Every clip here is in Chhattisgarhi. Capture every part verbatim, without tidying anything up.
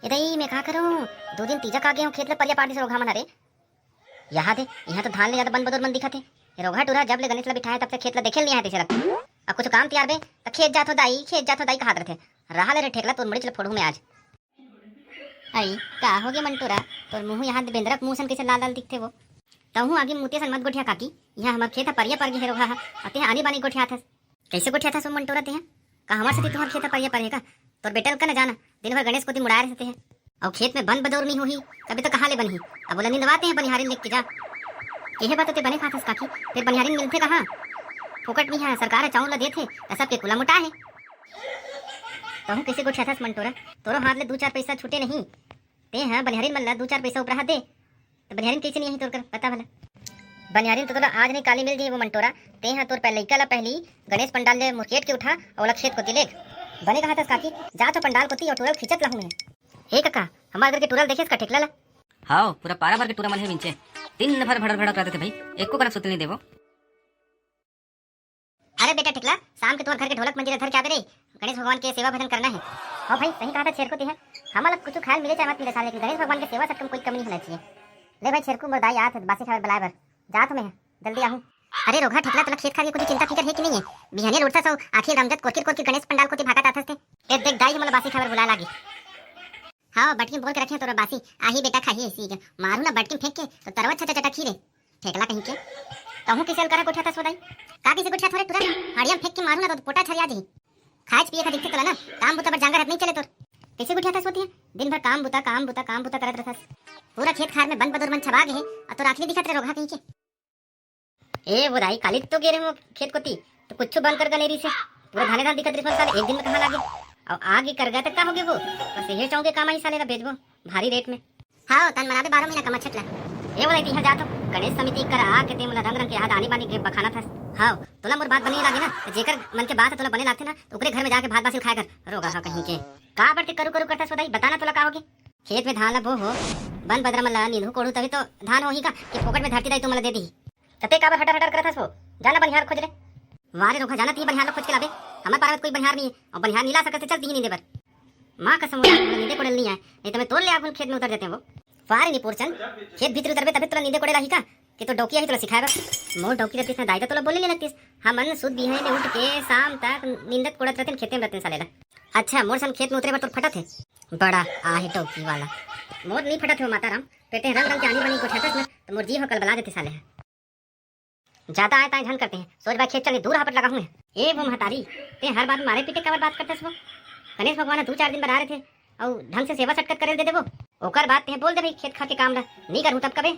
दई, मैं का करूं? दो दिन तीजा का गे हूं, खेत ल परिया पार दिस रोगहा मन हरे। यहाँ दे, यहाँ तो धान ले ज्यादा बन बदोर मन दिखत हे। ये रोगहा टूरा जब ले गणेश ल बिठाए, तब से खेत ल देखे ल नहीं आए तइसे लगथे। अब कुछ काम तियार बे, त खेत जात हो दाई, खेत जात हो दाई कहत रथे। रहा ले रे ठेकला, तोर मुड़ीच ल फोड़हूं मैं आज। अई, का होगे मंटूरा? तोर मुंह यहाँ बेंदरा के मुंह सन कइसे लाल लाल दिखथे वो? तहूं आगे मुतिया सन मत गोठिया काकी, यहाँ हमर खेत ह परिया पर गे हे रोगहा ह, अउ तेहा आनी बानी गोठियाथस। कइसे गोठियाथस वो मंटूरा तेहा? का हमर सेती तुंहर खेत ह परिया पर हे का? तोर बेटा ल का न जाना, दिन भर गणेश कोती मुड़ाए रहिथे। अउ खेत में बन बदौर नइ होही, तभे तो कहाँ ले बनही? अब ओला निंदवाते हैं बनिहारिन लेके जा। एहे बात तो ते बने कहथस काकी, फेर बनिहारिन मिलथे कहाँ? फोकट नइ हे, सरकार ह चाउर ल देथे, त सबके कुला मोटा हे। तहूं कइसे गोठियाथस मंटूरा? तोरो हाथ ले दू चार पइसा छूटे नहीं। ते ह बनिहारिन मन ल दू चार पइसा उपराहा दे, त बनिहारिन कइसे नइ आही तोर कर, बता भला। बनिहारिन तो तोला आज नहीं काली मिल जाही वो मंटूरा। ते ह तोर पहले लइका ल पहली गणेश पंडाल ले मुकेट के उठा अउ ओला खेत कोती लेग। बने कहथस काकी, जा तो पंडाल कोती अउ टूरा ल खींचत लाहूं मैं। हे कका, हमर घर के टूरा ल देखेस का ठेकला ल? हाव, पूरा पारा भर के टूरा मन हे मिंचे। दिन भर भड़र भड़र करत रथे भाई, एको करा सुतल नहीं देवो। अरे बेटा ठेकला, शाम के तुंहर घर के ढोलक मंजीरा धर के आबे रे, गणेश भगवान के सेवा भजन करना हे। हो भाई, सही कहा था छेरकू तेहा। हमन ला कुछ खाए ल मिले चाहे मत मिले साले, लेकिन गणेश भगवान के सेवा सटकम कोई कमी होना चाहिए। ले भाई छेरकू, मोर दाई आत हे बासी खाए बर बुलाए बर। जात हूं मैं, जल्दी आहूं। अरे रोगहा ठेकला, तोला खेत खार के कुछ चिंता फिकर हे कि नहीं हे? बिहाने ल उठथस अउ आँखी ल रमजत कोरकिर कोरकिर गणेश पंडाल कोती भागत आथस ते। ए देख दाई, हमला बासी खाए बर बुलाए लागे। हाव, बटकी बोर के रखे तोर बासी, आही बेटा खाही अइसी के। मारू ना बटकी फेंक के, तो तरवा छटा चटा खीरे। ठेकला कहीं के। तहूं कइसे अलकरहा गोठियाथस वो दाई? का कइसे गोठियाथस रे टूरा? हड़िया म फेंक के मारू ना तो पोटा छरिया जाही। खाए पिए का दिखथे तोला ना, काम बुता बर जांगर हाथ नहीं चले तोर। कइसे गोठियाथस वो तेहा? दिन भर काम बुता, काम बुता, काम बुता करत रथस। पूरा खेत खार में बन बदोर मन छबा गे हे, अउ तोर आँखी नइ दिखत रे रोगहा कहीं के। ए वो दाई, काली तो गे रहे हो खेत कोती, तो कुछ बन कर गने रहिसे। पूरा धाने धान दिखत रहिस साले, एक दिन में कहाँ लागे? अउ आगे कर गया त का होगे वो? बस यही चाहूंगे काम आई साले ला बेचबो भारी रेट में। हाव, तन मनाबे बारह महीना कमा छटला। ए वो दाई, तिहां जात हो गणेश समिति कर आके ते मोला रंग रंग के यहाँ दानी बानी के बखाना थस। हाव, तोला मोर बात बनी लागे ना, त जेकर मन के बात ह तोला बने लागथे ना, त ओकरे घर में जाके भात बासी खाया कर। रोगहा कहीं के। का बर ते करू करू करथस वो दाई, बता ना तोला का होगे? खेत में धान ला बो हो, बन बदरा मन ला नींदहू कोड़हू तभी तो धान होही का, कि फोकट में धरती दाई तुमन ला दे दिही। त ते काबर हटर हटर करत हस वो? जा ना बनिहार खोज ले। वाह रे रोगहा, जा ना तिही बनिहार ला खोज के लाबे। हमर पारा में कोई बनिहार नहीं हे, अउ बनिहार नइ ला सकत हे, चल तिही नींदे बर। माँ कसम, वो नींदे कोड़े ल नइ आए, नहीं तो मैं तोर ले आगू खेत में उतर देते वो। वाह रे निपोर चंद, खेत भीतर उतरबे तभी तोला नींदे कोड़े लाही का? कि तो डौकी आही तोला सिखाए बर। मोर डौकी रहतीस ना दाई, त तोला बोले नइ लगतीस। हमन सुध बिहान ले उठ के शाम तक नींदत कोड़त रहतेन, खेते में रहतेन साले ला। अच्छा, मोर सन खेत में उतरे बर तोर फटत हे? बड़ा आहे डौकी वाला। मोर नहीं फटत हे वो माता राम, फेर ते रंग रंग के आनी बानी गोठियाथस ना, त मोर जी हो कलबला देथे साले ह। ज्यादा आए ताए झन करते हैं, सोच भाई खेत चल के दूर हापट लगा हूँ। ए वो महतारी, ते हर बात मारे पीटे काबर बात करथस वो? गणेश भगवान ह दू चार दिन बर आ रहिथे, अउ ढंग से सेवा सटकत करे ल दे देबो। ओकर बाद ते बोल दे भाई, खेत खार के काम ला नी करहूं तब कबे?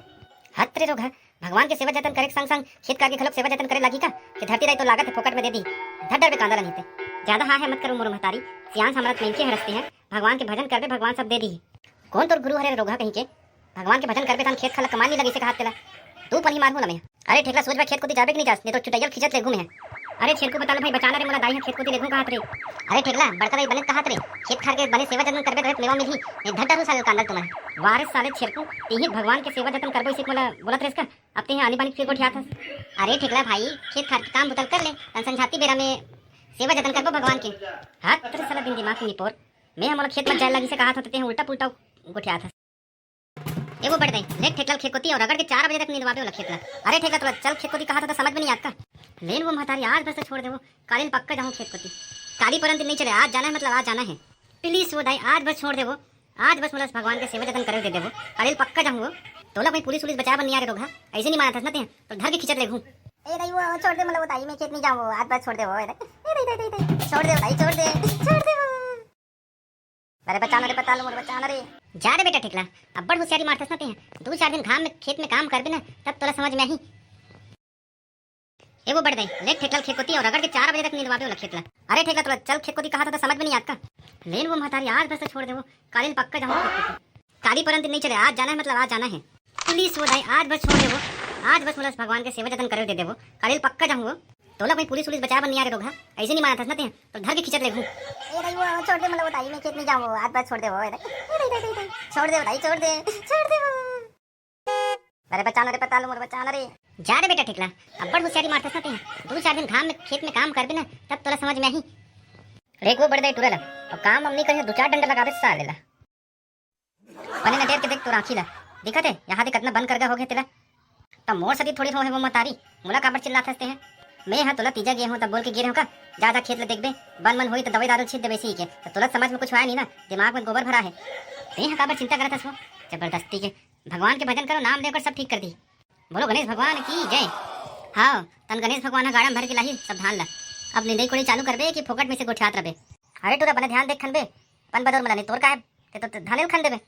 हत रे रोगहा, भगवान के सेवा जतन करे के संग संग खेत खार के घलोक सेवा जतन करे लागी का? कि धरती दाई तो लागत हे फोकट में दे दी, धर डरबे कांदा ला नहीं ते। ज्यादा हा है मत करो मोर महतारी, सियान समरत मनखे हरसते हैं, भगवान के भजन करबे, भगवान सब दे दी। कौन तोर गुरु हरे रे रोगहा कहीं के? भगवान के भजन करबे तहान खेत खार ला कमाए ल नइ लगिसे कहत तेला। दू पनही मारहूं ला मैं। अरे ठेकला, सोच भाई खेत कोती जाबे कि नइ जास, नहीं तो चुटैया ल खींचत लेगहूं मैं। अरे छेरकू, बता ना भाई, बचा ना रे मोला, दाई ह खेत कोती लेगहूं कहत रे। अरे ठेकला, बड़का दाई बने कहत रे, खेत खार के बने सेवा जतन करबे तभे मेवा मिलही, नहीं धर डरहूं साले कांदा ल तुमन। वाह रे साले छेरकू, तिही भगवान के सेवा जतन करबो इसे मोला बोलत रेस का? अब ते आनी बानी फिर गोठियाथस। अरे ठेकला भाई, खेत खार के काम बुता ल कर ले, तन संझाती बेरा में सेवा जतन करबो भगवान के। हत रे साला बिन दिमाग के निपोर, मैं ह मोला खेत मत जाए लगिसे कहत हंव, त ते उल्टा पुल्टा गोठियाथस। ए वो बड़े दाई, लेग ठेकला ल खेत कोती अउ रगड़ के चार बजे तक निंदवाबे ओला खेत ला। अरे ठेकला, तोला चल खेत कोती कहा था तो समझ में नहीं आत का? लेन वो महतारी, आज बस तो छोड़ दे वो, काली ल पक्का जाहूं खेत कोती। काली परन दिन नहीं चले, आज जाना है, मतलब आज जाना है। प्लीज वो दाई, आज बस छोड़ दे वो, आज बस मोला भगवान के सेवा जतन करे दे दे वो, काली ल पक्का जाहूं वो। तोला कोई पुलिस उलिस बचाए बर नहीं आ रे रोगहा, ऐसे नहीं मानत हस ना ते, तो धर के खींचत लेगहूं। ए दाई वो छोड़ दे, मतलब वो दाई मैं खेत नहीं जाऊं वो, आज बस छोड़ दे वो, ए दाई, ए दाई, दाई, दाई, दाई, छोड़ दे वो दाई, छोड़ दे, छोड़ दे वो। अरे बचा ना रे, बचा लो मोर, बचा ना रे। जा रे बेटा ठेकला, अब्बड़ होशियारी मारथस ना तें। दू चार दिन घाम में खेत में काम करबे ना, तब तोला समझ में आही। ए वो बड़ दाई, ले ठेकला ल खेत कोती अउ रगड़ के चार बजे तक निंदवाबे ओला खेत ला। अरे ठेकला, तोला चल खेत कोती कहा था तो समझ में नहीं आत का? लेन वो महतारी, आज बस तो छोड़ दे वो, काली ल पक्का जाहूं खेत कोती। काली परन दिन नहीं चले, आज जाना है, मतलब आज जाना है। प्लीज वो दाई, आज बस छोड़ दे वो, आज बस मोला भगवान के सेवा जतन करे दे दे वो, काली ल पक्का जाहूं वो। तोला कोई पुलिस उलिस बचाए बर नहीं आ रे रोगहा, ऐसे नहीं मानत हस ना तें, तो धर के खींचत लेगहूं। ए दाई वो छोड़ दे, मतलब वो दाई मैं खेत नहीं जाऊं वो, आज बस छोड़ दे वो, ए दाई, ए दाई, दाई, दाई, दाई, छोड़ दे वो दाई, छोड़ दे, छोड़ दे वो। अरे बचा ना रे, बचा लो मोर, बचा ना रे। जा रे बेटा ठेकला, अब्बड़ होशियारी मारथस ना तें, दू चार दिन घाम में खेत में काम करबे ना, तब तोला समझ में आही। लेग वो बड़ दाई टूरा ला, अब काम हम नहीं करिस, दू चार डंडा लगाबे साले ला। बने न टेर के देख तोर आँखी ला, दिखत हे यहाँ दे कतना बन करगा हो गया तेला। त मोर सती थोड़ी रोहे वो मतारी, मोला काबर चिल्लात हस तें? मैं ह तोला तीजा गे हूँ तब बोल के गे रहेंव का, जा जा खेत ला देखबे, बन मन होई त दवाई दारू छीट देबे इसी के। त तोला समझ में कुछ आया नहीं ना, दिमाग में गोबर भरा है। तें ह काबर चिंता करत हस वो? जबरदस्ती के। भगवान के भजन करो, नाम लेकर सब ठीक कर दी। बोलो गणेश भगवान की जय। हाँ, तन गणेश भगवान ह गाड़ा में भर के लाही सब धान ला। अब निंदई कोड़ई चालू करबे कि फोकट में से गोठियात रबे? अरे टूरा, बने ध्यान देख खनबे, अपन बदौर मला नहीं तोर का है, ते तो धाने ल खन देबे।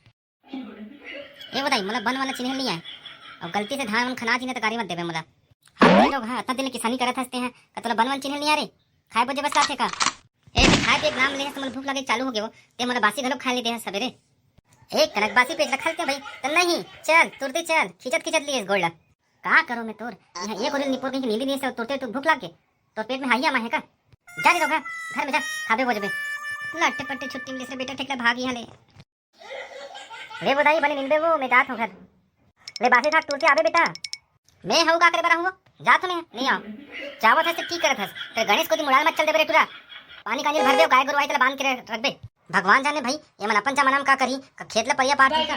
ए बताई, मोला बन वाला चिन्हे नहीं आए, अब गलती से धान मन खना जी ने तो गारी मत देबे मोला। हाँ भाई लोग, हाँ, इतना दिन ले किसानी करत हस तें, का तोला बन वन चिन्हे नहीं आ रे? खाए बोजे बस लाथे का? ए, खाए पिए के नाम ले हस, मोला भूख लगे चालू हो गए वो, ते मोला बासी घलो खाए नहीं दे हस सबेरे। एक कनक बासी पेट रखल के भाई, त नहीं, चल, तुरते चल, खींचत खींचत लिए इस गोड़ ला। का करो मैं तोर, यहाँ एक उरिल निपोर कहीं नींदी नहीं से तुरते तू भूख लाग के, तोर पेट में हाइया माहे का? जा रे रोगा, घर में जा, खाबे बोजबे। लट्टे पट्टे छुट्टी मिले से बेटा ठेकला भाग यहाँ ले। रे बोदाई बने निंदे वो, मैं जात हूँ घर। ले बासी धान तुरते आबे बेटा। मैं हूँ का करे बर हूँ? जात हूँ मैं, नहीं आओ। जावत हस त की करत हस? तेरे गणेश को दी मुड़ाल मत चल देबे रे टूरा। पानी कानी भर दे, गाय गरु आई तला बांध के रख दे। भगवान जाने भाई, ये मन अपन जमाना में का करी, का खेत ला परिया पाट का।